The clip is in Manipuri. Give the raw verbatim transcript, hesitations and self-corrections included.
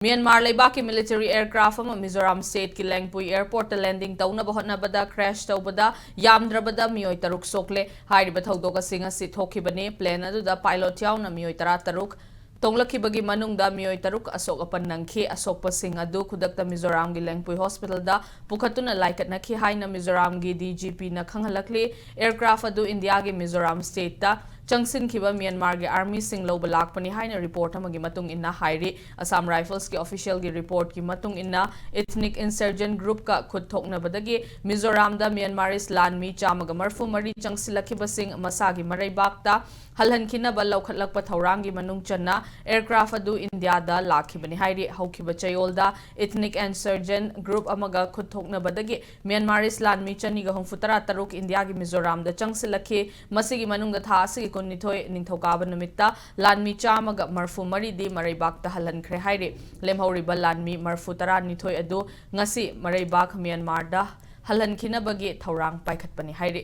ꯃ꯭ꯌꯥꯟꯃꯥꯔ ꯂꯩꯕꯥꯛꯀꯤ military aircraft ꯑꯃ ꯃꯤꯖꯣꯔꯥꯝ stateꯀꯤ ꯂꯦꯡꯄꯨꯏ airportꯇ landing ꯇꯧꯅꯕ ꯍꯣꯠꯅꯕꯗ crash ꯇꯧꯕꯗ ꯌꯥꯝꯗ꯭ꯔꯕꯗ ꯃꯤꯑꯣꯏ ꯇꯔꯨꯛ ꯁꯣꯛꯂꯦ꯫ ꯍꯥꯏꯔꯤꯕ ꯊꯧꯗꯣꯛ ꯑꯁꯤ ꯉꯁꯤ ꯊꯣꯛꯈꯤꯕꯅꯤ꯫ Plane ꯑꯗꯨꯗ pilot ꯌꯥꯎꯅ ꯃꯤꯑꯣꯏ ꯇꯔꯥꯇꯔꯨꯛ ꯇꯣꯡꯂꯛꯈꯤꯕꯒꯤ ꯃꯅꯨꯡꯗ ꯃꯤꯑꯣꯏ ꯇꯔꯨꯛ ꯑꯁꯣꯛ ꯑꯄꯟ ꯅꯪꯈꯤ꯫ ꯑꯁꯣꯛꯄꯁꯤꯡ ꯑꯗꯨ ꯈꯨꯗꯛꯇ ꯃꯤꯖꯣꯔꯥꯝꯒꯤ ꯂꯦꯡꯄꯨꯏ hospitalꯗ ꯄꯨꯈꯠꯇꯨꯅ ꯂꯥꯏꯀꯠꯅꯈꯤ ꯍꯥꯏꯅ ꯃꯤꯖꯣꯔꯥꯝꯒꯤ DGPꯅ ꯈꯪꯍꯜꯂꯛꯂꯤ꯫ Aircraft ꯑꯗꯨ ꯏꯟꯗꯤꯌꯥꯒꯤ ꯃꯤꯖꯣꯔꯥꯝ stateꯇ ꯆꯪꯁꯤꯟꯈꯤꯕ ꯃ꯭ꯌꯥꯟꯃꯥꯔꯒꯤ armyꯁꯤꯡ ꯂꯧꯕ ꯂꯥꯛꯄꯅꯤ ꯍꯥꯏꯅ report ꯑꯃꯒꯤ ꯃꯇꯨꯡ ꯏꯟꯅ ꯍꯥꯏꯔꯤ꯫ Assam Riflesꯀꯤ officialꯒꯤ reportꯀꯤ ꯃꯇꯨꯡ ꯏꯟꯅ, ethnic insurgent groupꯀ ꯈꯨꯠ ꯊꯣꯛꯅꯕꯗꯒꯤ ꯃꯤꯖꯣꯔꯥꯝꯗ Myanmarese ꯂꯥꯟꯃꯤ ꯆꯥꯝꯃꯒ ꯃꯔꯤꯐꯨ ꯃꯔꯤ ꯆꯪꯁꯤꯜꯂꯛꯈꯤꯕꯁꯤꯡ ꯃꯁꯥꯒꯤ ꯃꯔꯩꯕꯥꯛꯇ ꯍꯜꯍꯟꯈꯤꯅꯕ ꯂꯧꯈꯠꯂꯛꯄ ꯊꯧꯔꯥꯡꯒꯤ ꯃꯅꯨꯡ ꯆꯟꯅ aircraft ꯑꯗꯨ ꯏꯟꯗꯤꯌꯥꯗ ꯂꯥꯛꯈꯤꯕꯅꯤ ꯍꯥꯏꯔꯤ꯫ ꯍꯧꯈꯤꯕ ꯆꯌꯣꯜꯗ ethnic insurgent group ꯑꯃꯒ ꯈꯨꯠ ꯊꯣꯛꯅꯕꯗꯒꯤ Myanmarese ꯂꯥꯟꯃꯤ ꯆꯅꯤꯒ ꯍꯨꯝꯐꯨ ꯇꯔꯥ ꯇꯔꯨꯛ ꯏꯟꯗꯤꯌꯥꯒꯤ ꯃꯤꯖꯣꯔꯥꯝꯗ ꯆꯪꯁꯤꯜꯂꯛꯈꯤ꯫ ꯃꯁꯤꯒꯤ ꯃꯅꯨꯡꯗ ꯊꯥ ꯑꯁꯤꯒꯤ ꯀꯨꯟꯅꯤꯊꯣꯏ ꯅꯤꯡꯊꯧꯀꯥꯕ ꯅꯨꯃꯤꯠꯇ ꯂꯥꯟꯃꯤ ꯆꯥꯝꯃꯒ ꯃꯔꯤꯐꯨ ꯃꯔꯤꯗꯤ ꯃꯔꯩꯕꯥꯛꯇ ꯍꯜꯍꯟꯈ꯭ꯔꯦ ꯍꯥꯏꯔꯤ꯫ ꯂꯦꯝꯍꯧꯔꯤꯕ ꯂꯥꯟꯃꯤ ꯃꯔꯤꯐꯨ ꯇꯔꯥꯅꯤꯊꯣꯏ ꯑꯗꯨ ꯉꯁꯤ ꯃꯔꯩꯕꯥꯛ ꯃ꯭ꯌꯥꯟꯃꯥꯔꯗ ꯍꯜꯍꯟꯈꯤꯅꯕꯒꯤ ꯊꯧꯔꯥꯡ ꯄꯥꯏꯈꯠꯄꯅꯤ ꯍꯥꯏꯔꯤ꯫